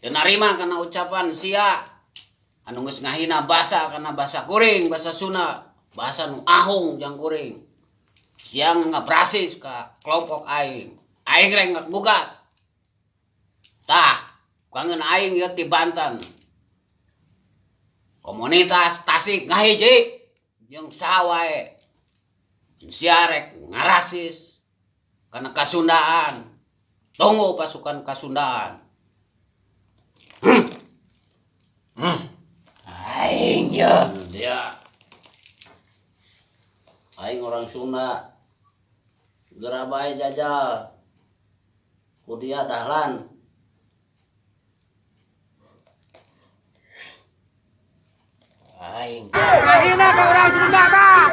Teu narima kana ucapan sia anu geus ngahina basa kana basa kuring, basa Sunda, bahasa nu ahung jang kuring. Sia nganggap rasis ka kelompok aing. Aing rek ngagugat. Tah, kangen aing ieu ti Banten. Komunitas Tasik ngahiji jeung saha wae. Sia rek ngarasis kana Kasundaan. Tunggu pasukan Kasundaan. Aing ya. Dia. Aing orang Sunda. Geura bae jajal. Ku dia Dahlan. Aing. Ngahina ka urang Sunda tah.